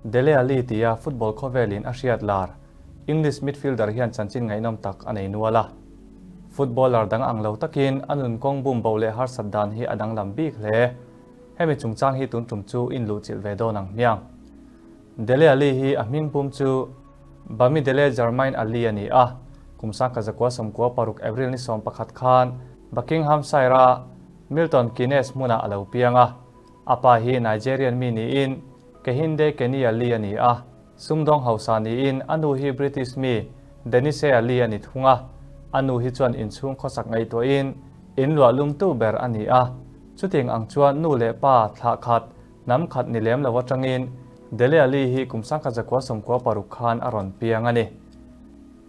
Dele Alli tia football khawvelin a hriat lar English midfielder hian chanchin ngaihnawm tak a nei nual a. Footballer dang ang lo takin a nun kawng bum bo leh harsat dan hi a danglam bik hle. Hemi chungchang hi tun tum chu inluhchilh ve dawn ang hmiang. Dele Alli hi a hming pum chu Bamidele Jermaine Alli a ni a, kum 1996 April ni 11 khan Buckinghamshire-a Milton Keynes hmunah a lo piang a. A pa hi Nigerian mi niin Kehinde Kenny Alli a ni a, sumdawng hausa niin a nu hi British mi Denise Alli a ni thung a. A nu hi chuan inchhung khawsak ngaihtuahin in luah lumtu ber a ni a, chutiang ang chuan nu leh pa thlah khat Hnam khat ni lem lo atangin Dele Alli hi kum 1996 khan a rawn piang a ni.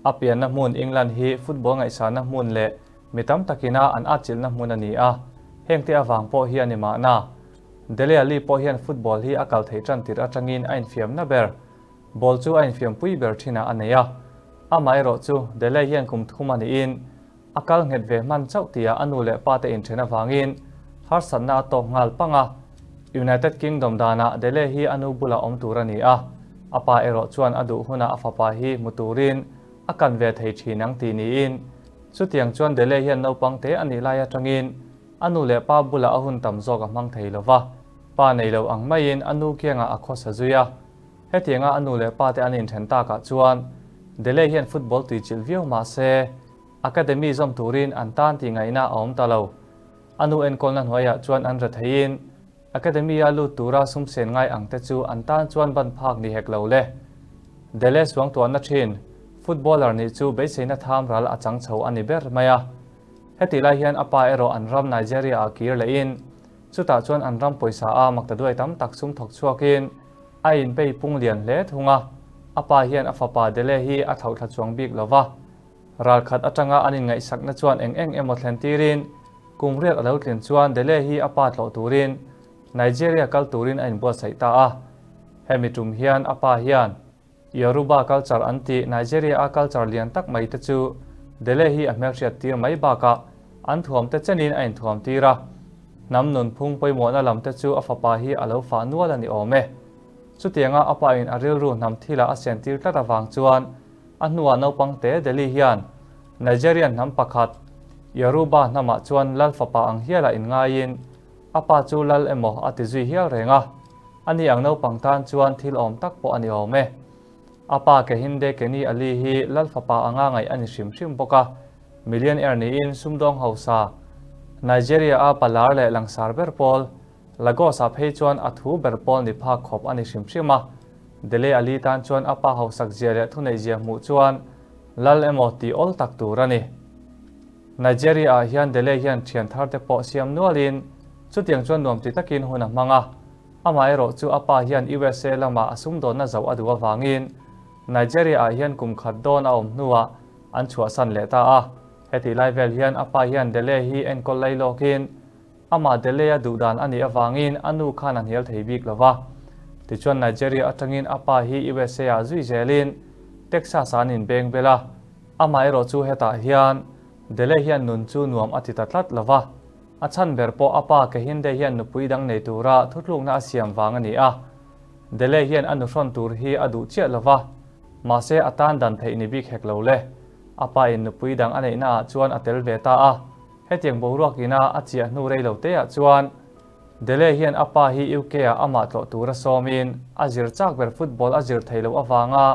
A pianna hmun England hi football ngaihsana hmun leh mi tam takina an atchilhna hmun a ni a, hengte avang pawh hi a ni mahna. Dele Alli pawh hian football hi a kal theih tan tirh atangin a infiamna ber, ball chu a infiampui ber thinah a nei a. Amaherawh chu Dele hian kum thum a niin A kal nghet ve hman chauh tia a nu leh pa te inthen avangin harsatna a tawk nghal pang a. United Kingdom danah Dele hi a nu bulah awm tur a ni a, a pa erawh chuan a duh hunah a fapa hi hmu turin a kan ve thei thin ang tih niin chutiang chuan Dele hian naupang te a nih lai atangin a nu leh pa bulah a hun tam zawk a hmang thei lo va, pa nei lo ang maiin a nu kiangah a khawsa zui a. Hetianga a nu leh pa te an inthen takah chuan Dele hian football tuichilh viau mah se, Academy zawm turin an tan tih ngaihna a awm ta lo. A nu enkawlna hnuaiah chuan an retheiin Academy-a lut tura sum sen ngai ang te chu an tan chuan ban phak ni hek lo le. Dele suangtuahna thin, footballer nih chu beiseina tham ral a chang chho a ni ber mai a. Hetih lai hian a pa erawh an ram Nigeria-ah kir lehin chutah chuan an ram pawisa a maktaduai tam tak sum thawk chhuakin a inpei pung lian hle thung a. A pa hian a fapa Dele hi a thlauhthla chuang bik lo va. Ralkhat atanga an inngaihsakna chuan eng eng emaw thlen tirin kum riat a lo tlin chuan Dele hi a pa tlawh turin Nigeria kal turin a inbuatsaih ta a. Hemi tum hian a pa hian Yoruba culture an tih Nigeria-a culture lian tak mai te chu Dele hi a hmelhriat tir mai bakah an thuam te chenin a inthuam tir a. Hnam nunphung pawimawhna lam te chu a fapa hi a lo fah nual a ni awm e. Chutianga a pain a rilru hnam thilah a siantir tlat avang chuan A hnuah naupang te Delhi hian Nigerian hnam pakhat Yoruba hnamah chuan lal fapa ang hialah inngaiin a pa chu lal emaw a ti zui hial reng a, ani ang naupang tan chuan thil awm tak pawh a ni awm e. A pa Kehinde Kenny Ali hi lal fapa anga ngaih a ni hrim hrim bawk a, millionaire niin sumdawng hausa Nigeria-a palar leh langsar ber pawl Lagos-ah phei chuan a thu ber pawl ni phak khawp a ni hrim hrim a. Dele Alli tan chuan a pa hausak zia leh thuneih zia hmuh chuan lal emaw tih awl tak tur a ni. Nigeria-ah hian Dele hian thian thar te pawh siam nualin chutiang chuan nuam ti takin hun a hmang a. Amaherawh chu a pa hian USA lamah a sumdawnna zoh a duh avangin Nigeria-ah hian kum khat dawn a awm hnuah an chhuahsan leh ta a. Hetih lai vel hian a pa hian Dele hi enkawl lai lawkin Amah Dele-a duh dan a nih avangin a nu khan a hnial thei bik lo va. Tichuan Nigeria atangin a pa hi USA-ah zui zelin Texas-ah an inbeng bel a. Amah erawh chu hetah hian Dele hian nun chu nuam a ti ta tlat lo va. A chhan ber pawh a pa Kehinde hian nupui dang nei tura thutlukna a siam vang a ni a. Dele hian a nuhrawn tur hi a duh chiah lo va, mahse a tan dan theih ni bik hek lo le. A pa in nupui dang a neihnaah chuan a tel ve ta a. Hetiang boruak ina a chiah hnu rei lo te ah chuan Dele hian a pa hi UK ah amah tlawh tura sawmin a zir chak ber football a zir thei loh avanga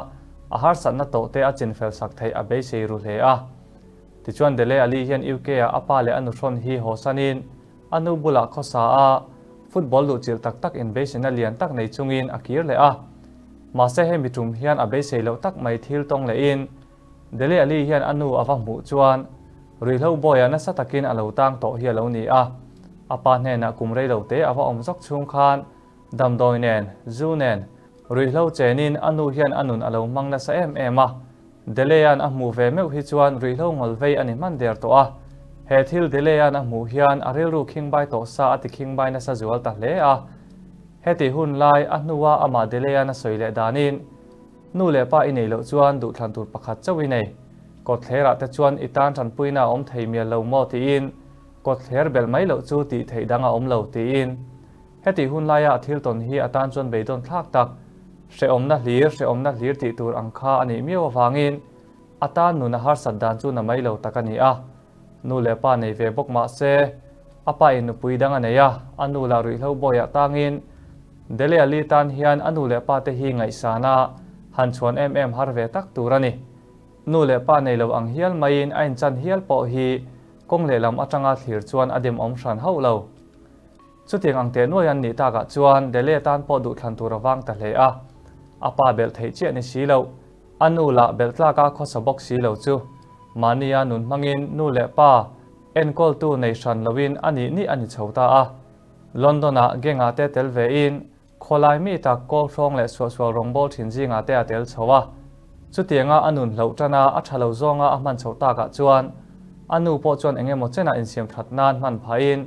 a harsatna tawh te a chinfel sak theih a beisei ru hle a. Tichuan Dele Alli hian UK ah a pa leh a nuhrawn hi hawsanin a nu bulah khawsa a football luhchilh tak tak inbeisina lian tak nei chungin a kir leh a. Mahse hemi tum hian a beisei loh tak mai thil tawng lehin Dele Alli hian a nu a va hmuh chuan ruihhlo bawiah nasa takin a lo tang tawh hi a lo ni a. A pa hnenah kum rei lo te a va awm zawk chhung khan damdawi nen, zu nen, ruihhlo chenin a nu hian a nun a lo hmang nasa em em a. Delea'n a hmuh ve meuh hi chuan ruihhlo ngawl vei a ni hman der tawh a. He thil Delea'n a hmuh hian a rilru khingbai tawh sa a ti khingbai nasa zual ta hle a. Heti hun lai a hnua amah Delea'n a sawi leh danin, Nu leh pa i nei loh chuan duhthlan tur pakhat chauh i nei. Kawtthlerah te chuan i tan tanpuina a awm thei mial lo maw tiin kawtthler belh mai loh chu tih theih dang a awm lo tiin. Hetih hun laia a thil tawn hi a tan chuan beidawn thlak tak. Hrehawmna hlir, hrehawmna hlir tih tur ang kha a nih miau avangin a tan nun a harsat dan chu na mai lo tak a ni a. Nu leh pa nei ve bawk mah se, a pa in nupui dang a nei a, a nu lah ruihhlo bawiah tangin Dele Ali tan hian a nu leh pa te hi ngaihsan a han chhuan em em har ve tak tur a ni. Nu leh pa nei lo ang hial maiin a inchan hial pawh hi kawng lehlam atanga thlir chuan a demawm hran hauh lo. Chutiang ang teh nuai an nih takah chuan Dele tan pawh duhthlan tur a vang ta hle a. A pa belh theih chiah ni si loh, a nu lah belh tlaka khawsa bawk si lo chu mahnia nun hmangin nu leh pa enkawltu nei hran loin a nih nih a ni chho ta a. London-ah gang-ah te tel vein Khawlai mi tak kawl hrawng leh suahsual rawngbâwl ṭhin zingah te a tel chho a. Chutianga a nun hloh ṭana a ṭha lo zawnga a hman chhoh takah chuan a nu pawh chuan eng emaw chenah insiam ṭhat nan hman phahin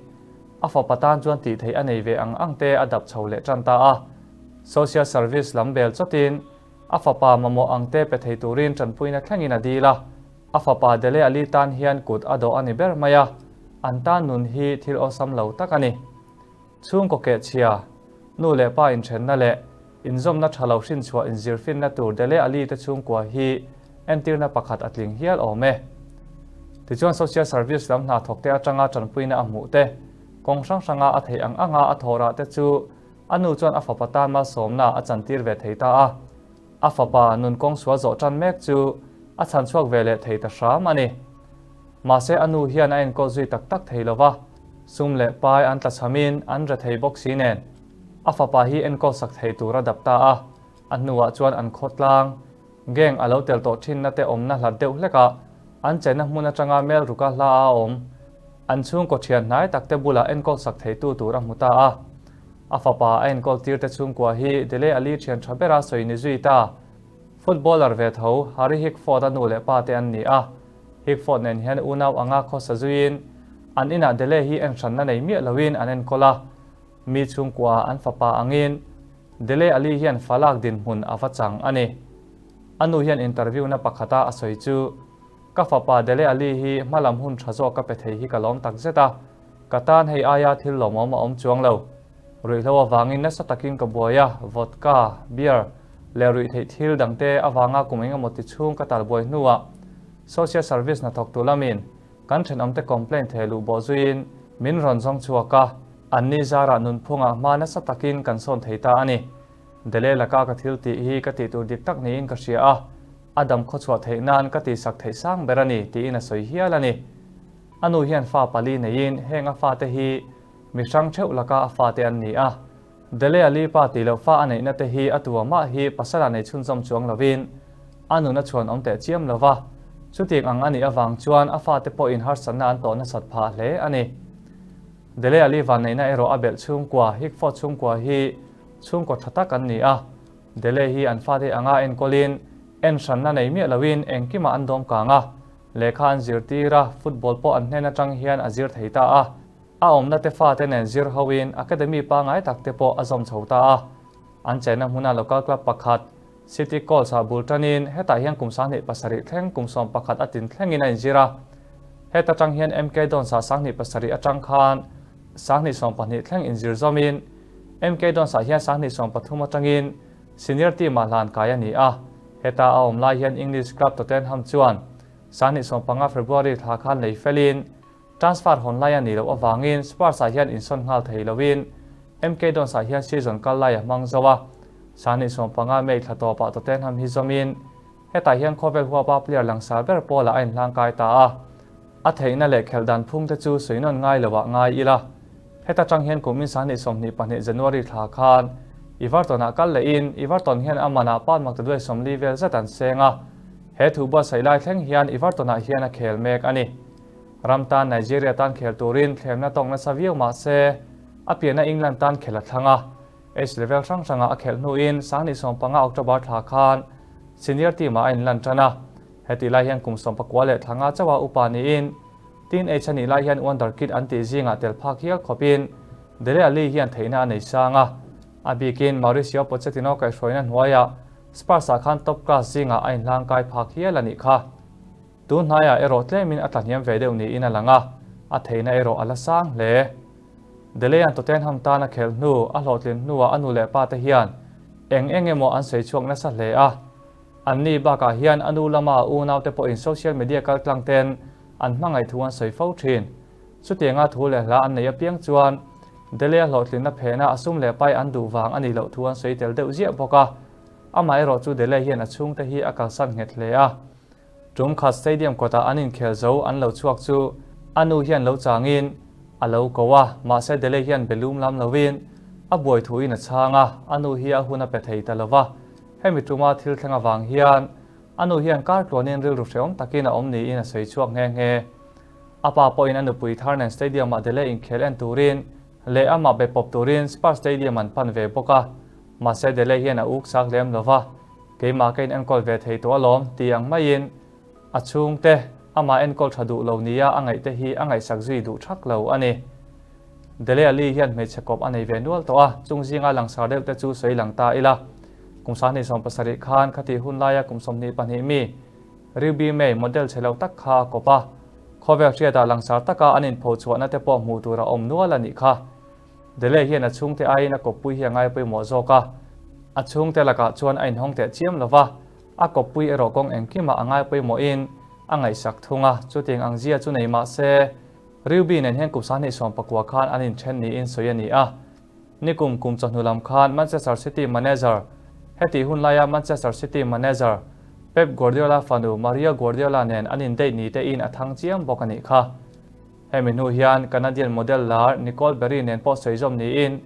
a fapa tan chuan tih theih a nei ve ang ang te a dap chho leh ṭan ta a. Social service lam bel chawtin a fapa mamawh ang te pe thei turin ṭanpuina thlengin a dil a. A fapa Dele Ali tan hian kut a dawh a ni ber mai a, an tan nun hi thil awlsam lo tak a ni. Chhungkaw kehchhia, nu leh pa inthenna leh inzawmna tha lo hrinchhuah inzirfinna tur Dele Ali te chhungkua hi entirna pakhat a tling hial awm e. Tichuan Social Service lam hna thawkte atanga tanpuina a hmuh te, kawng hrang hranga a theih ang anga a thawhrah te chu a nu chuan a fapa tan malsawmna a chantir ve thei ta a. A fapa nun kawng sual zawh tan mek chu a chhan chhuak ve leh thei ta hram a ni. Mahse a nu hian a enkawl zui tak tak thei lo va, sum leh pai an tlachhamin an re thei bawk si nen a fapa hi enkawl sak thei tur a dap ta a. A hnuah chuan an khawtlang, gang a lo tel tawh thinna te awmna hlat deuh hlekah an chenna hmun atanga mel ruka hla a awm an chhungkaw thian hnai tak te bulah enkawl sak theitu tur a hmu ta a. A fapa a enkawl tir te chhungkua hi Dele Alli thian tha bera sawi ni zui ta. Footballer ve tho Harry Hickford a nu leh pa te an ni a. Hickford nen hian unau anga khawsa zuiin an inah Dele hi en hranna nei miah loin an enkawl a. Mi chhungkua an fapa angin Dele Alli hian falak dinhmun a va chang a ni. A nu hian interview na pakhata a sawi chu, Ka fapa Dele Alli hi hmalam hun tha zawk ka pe thei hi ka lawm takzet a. Ka tan hei aia thil lawmawm a awm chuang lo. Ruihhlo avangin nasa takin ka buai a, vodka, beer leh ruihtheih thil dangte avanga kum engemaw ti chhung ka tal buai hnuah social service hnathawktu lamin kan thenawmte complaint theh luh bawh zuiin min rawn zawng chhuak a, anni zarah nunphungah hma nasa takin kan sawn thei ta a ni. Dele laka ka thil tih hi ka tih tur dik tak niin ka hria a, a dam khawchhuah theih nan ka tihsak theih sang ber a ni tiin a sawi hial a ni. A nu hian fa pali neiin heng a fate hi mi hrang theuh laka a fate an ni a. Dele Ali pa tih loh fa a neihna te hi a tua mah hi pasala nei chhunzawm chuang lovin a nun a chhuan awm teh chiam lo va. Chutiang ang a nih avang chuan a fate pawhin harsatna an tawh nasat phah hle a ni. Dele Ali vanneihna erawh a belh chhungkua, Hickford chhungkua hi chhungkaw tha tak an ni a. Dele hi an fate anga enkawlin en hranna nei miah loin engkimah an dawm kang a. Lehkha an zirtir a, football pawh an hnen atang hian a zir thei ta a. A awmna te fate nen zir hoin academy pangngai tak te pawh a zawm chho ta a. An chenna hmuna local club pakhat, City Colts ah bul tanin hetah hian kum 27 thleng kum 11 a tin thlengin a inzir a. Heta tang hian MK Dons ah 27 atang khan 2020 thleng inzir zawmin MK Dons ah hian 2013 atangin Senior team ah hlan kai a ni a. Heta a awm lai hian English club Tottenham chuan 2015 February thla khan lei felin transfer hawn lai a nih loh avangin Spurs ah hian insawn nghal thei loin MK Dons ah hian season kal lai a hmang zo a. 2015 May thla tawpah Tottenham hi zawmin hetah hian khawvel huapa player langsar ber pawlah a inhlangkai ta a. A theihna leh khelh dan phung te chu sawi nawn ngai lo ah ngai ila. Heta tang hian kum in 2022 January thla khan Everton ah kal leh in Everton hian a man ah pan maktaduai 40 vel zet an seng a. He thu buatsaih lai thleng hian Everton ah hian a khel mek a ni. Ram tan Nigeria tan khel turin thlemna tawk nasa viau mah se a pianna England tan khel a thlang a. Age level hrang hrangah a khelh hnuin 2015 October thla khan senior team ah a inlan tan a. Hetih lai hian kum 19 leh thla nga chauha upa niin teenage a nih lai hian wonder kid an tih zingah tel phak hial khawpin Dele Alli hian theihna a nei sang a. A bikin Mauricio Pochettino kaihhruaina hnuaiah Spurs ah khan top class zingah a inhlangkai phak hial a nih kha. Tun hnaiah erawh tlemin a tlahniam ve deuh niin a lang a, a theihna erawh a la sang hle. Dele-a'n Tottenham tan a khelh hnu, a hlawhtlin hnuah a nu leh pa te hian. Eng eng emaw an sawi chhuak nasa hle a. Anni bakah hian a nu lama a unaute pawhin social media kaltlang ten an hmangaih thu an sawi fo thin. Chutianga thu leh hla an neih apiang chuan Dele a hlawhtlinna phehna a sum leh pai an duh vang a nih loh thu an sawi tel deuh ziah bawk a. Amaherawh chu Dele hian a chhungte hi a kalsan nghet hle a. Tum khat stadium kawtah an inkhel zo an lo chhuak chu a nu hian lo changin a lo ko a, mahse Dele hian be lum lam lovin a buai thuin a chhang a, a nu hi a hun a pe thei ta lova. Hemi tuma thil thleng avang hian a nu hian kar tluanin rilru hrehawm takin a awm niin a sawi chhuak nghe nghe. A pa pawhin a nupui thar nen stadium-ah Dele inkhel en turin leh amah be pawp turin Spurs Stadium an pan ve bawk a, mahse Dele hian a uk sak lem lova. Keimah ka inenkawl ve thei tawh alawm ti ang maiin a chhungte amah enkawl tha duh lo nia a ngaihte hi a ngaihsak zui duh thak lo a ni. Dele Alli hian hmeichhe kawp a nei ve nual tawh a, chung zinga langsar deuh te chu sawi lang ta ila. Kum 27 khan khatih hun laia kum 22 mi Ruby May model chhe lo tak kha a kawp a, khawvel hriatah langsar taka an inpho chhuahna te pawh hmuh tur a awm nual a nih kha. Dele hian a chhungte aiin a kawppui hi a ngai pawimawh zawk a, a chhungte lakah chuan a inhawng teh chiam lo va, a kawppui erawh kawng engkimah a ngai pawimawhin a ngaihsak thung a, chutiang ang zia chu nei mah se, Ruby nen hian kum 29 khan an inthen niin sawi a ni a. Nikum kum chawhnu lam khan Manchester City manager, hetih hun laia Manchester City manager Pep Guardiola fanu Maria Guardiola nen an indate ni tein a thang chiam bawk a nih kha. Hemi hnu hian Canadian model lar Nicole Berry nen pawh sawi zawm niin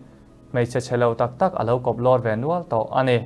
hmeichhe chhe lo tak tak a lo kawp lawr ve nual tawh a ni.